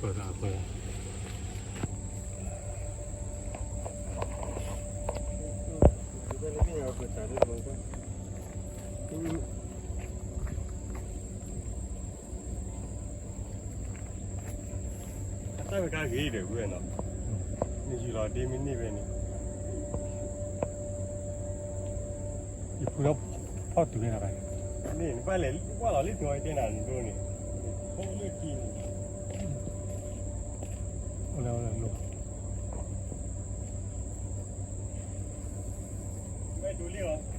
ပၢၢ်သးပၢၢ် အတၢ်ဝဲကါဂ့ၤဒီးဝဲနီၤ, နယူၤလီၤဒ့မ့ၢ်န့ၢ်ဝဲန့ၣ်, ယဖုထီၣ်ဖီၣ်တုၤဝဲဒၣ်ဘၣ်, န့ၣ်နဘၣ်လဲၤကွၢ်လီၤလၢကီတဲနၤနဒိန့ၣ်, ဖီၣ်လၢခံန့ၣ်, အိၣ်လၢအိၣ်လၢလိၤ, ဝဲဒိလံလီၤ.